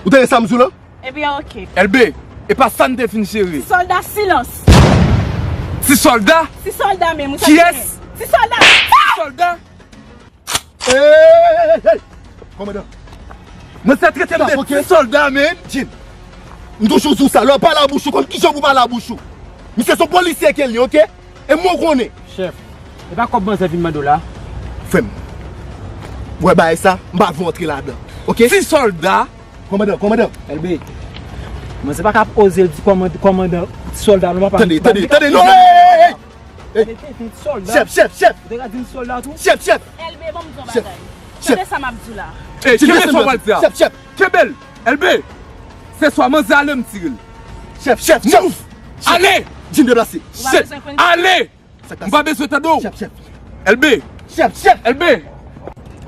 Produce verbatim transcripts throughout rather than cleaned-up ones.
Ou tande sa m di w la? Ebyen, oke. Elbe, e pa sa n te fin jere. Ti sòlda, silans! Ti sòlda? Ti sòlda menm, ou sa Kiyès? Ti sòlda! Ti sòlda? Ey, ey, ey, ey! Kòmandan. Mwen se trete m de ti sòlda, men. Jim, m toujou di w sa, lè w pale a bouch ou, konn kijan pou pale a bouch ou. Misye se yon polisye ke l ye, oke? E mwen konnen. Chèf, e pa kòb manzè vin mande w la? Frè m, wè bagay sa, m pa vle w antre ladan, oke? Ti sòlda. Kòmandan, kòmandan. Elbe, manzè pa ka oze l di kòmand-, kòmandan, ti sòlda, non, papa. Tande, tande, tande, non, ey, ey, ey, ey! Ey! Tande, tande, ti sòlda. Chèf, chèf, chèf! Ou te ka di m sòlda tou? Chèf, chèf! Elbe, ban m di w yon bagay. Chèf! Tande sa m ap di w la. Ey, kenbe sa w pral di a. Chèf, chèf! Kenbe l! Elbe! Se swa manzè ale m tire l. Chèf, chèf, chèf! Move! Ale! Jim, deplase! Ou pa bezwen konn. Ale! M pa bezwen tande w. Chèf, chèf. Elbe. Chèf, chèf. Elbe.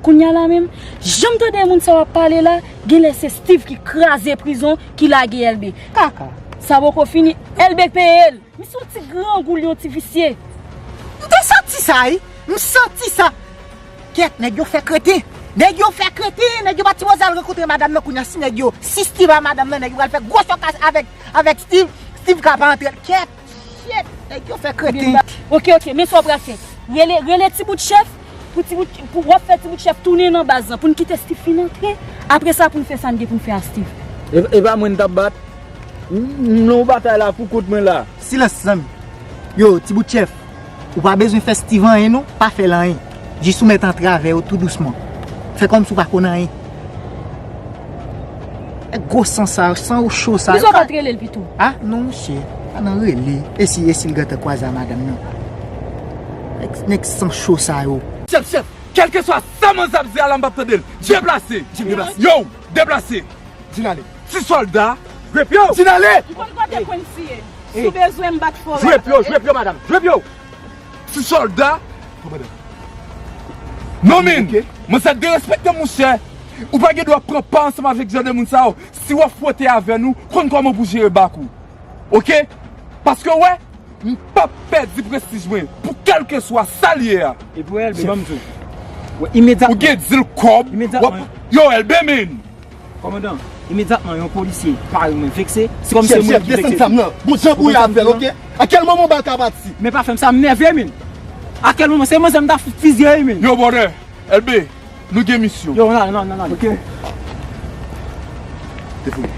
Kounye a la menm, jan m tande moun sa w ap pale la, genlè se Steve ki kraze prizon, ki lage Elbe. Kaka. Sa poko fini, Elbe peye l. Misye yon ti grangou, li yon ti visye. M te santi sa, wi. M santi sa. Kèt, nèg yo fè kreten. Nèg yo fè kreten. Nèg yo pa t sipoze al rankontre madanm nan kounye a. Si nèg yo, si Steve a madanm nan, nèg yo pral fè gwo chòkaj avèk, avèk Steve. Steve ka pa antre. Kèt. Shit, nèg yo fè kreten. Oke, oke, men sa w pral fè. Rele, rele ti bout chèf, pou ti bout, pou w ap fè ti bout chèf tounen nan baz lan, pou n kite Steve fin antre. Apre sa, pou n fè sa n gen pou n fè a Steve. E, e pa mwen n t ap bat. M, m nan yon batay la pou kont mwen la. Silans, zanmi. Yo, ti bout chèf, ou pa bezwen fè Steve anyen non, pa fè l anyen. Jis ou mèt antre avè yo tou dousman. Fè kòmsi w pa konn anyen. Nèg gwo san sa yo, san yo cho sa yo. Poukisa w pa t rele l pito? Ah, non, monchè. Pa nan rele. E si, e si l gentan kwaze a madanm nan? Nèg, nèg san cho sa yo. Chèf, chèf, kèlkeswa sa manzè ap di a la, m p ap tande l. Deplase. Jim, deplase. Yo, deplase. Jim, ale. Ti sòlda. Jwe pye w. Jim, ale. M konn kote Quincy ye. Si w bezwen m bat fò. Jwe pye w, jwe pye w, madanm. Jwe pye w. Ti sòlda. Kòmandan. Non, men. Oke. Mwen sa derespekte, monchè. Ou pa gen dwa pran pa ansanm avèk jan de moun sa yo. Si w ap fwote avè nou, konn kòman pou jere bak ou. Oke? Paske, wè, m p ap pèdi prestij mwen pou kèlkeswa sa l ye a. E pou Elbe, ban m di w. Wè, imedyatman. Ou gen dil kòb. Imedyatman. W ap, yo, Elbe, men. Kòmandan, imedyatman yon polisye pare mwen vekse, se kòmsi se mwen ki vekse. Chèf, chèf, desann zam nan. Bon jan pou w ye avè l, oke? A kèl moman bal ka pati? Men pa fè m sa, m nève, men. A kèl moman, se manzè m ta fizye, men. Yo, brother, Elbe, nou gen misyon. Yo, nan, nan, nan, nan. Oke. Te fout.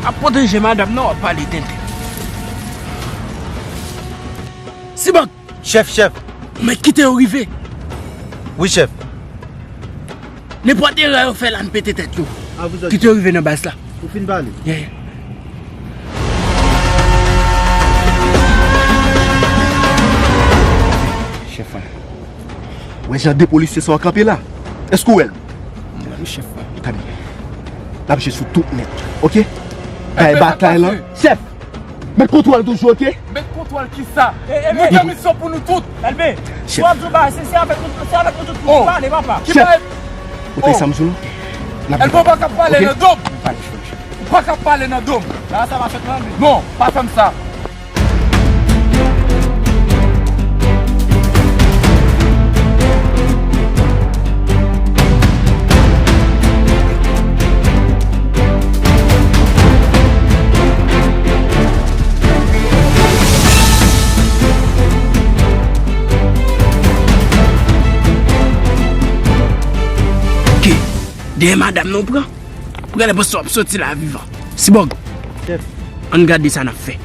Ap pwoteje madanm nan, w ap pale tenten. Sibòg! Chèf, chèf. Ou mèt kite yo rive. Wi, chèf. Nenpòt erè yo fè la, n pete tèt yo. Kite yo rive nan baz la. Ou fin pale? Yeah. Chèf, wè jan de polisye sa w kanpe la? Èske w wè l? M wè l, chèf. Tande. N ap jwe sou tout nèt, oke? Bay batay lan. Chèf, met kontwòl toujou, oke? Met kontwòl kisa? Nou gen misyon pou nou tout. Elbe, chèf. W ap di w bagay, se, se avèk nou, se avèk nou tout pou nou pale, papa. Chèf, ou tande sa m di w lan? Elbe, w pa ka pale nan do m. Ou pa ka pale nan do m. Bagay sa pa fèt nan men. Non, pa fè m sa. Oke, dèyè madanm nan w pran. Pou gade panse w ap soti la vivan. Sibòg, ann gade sa n ap fè.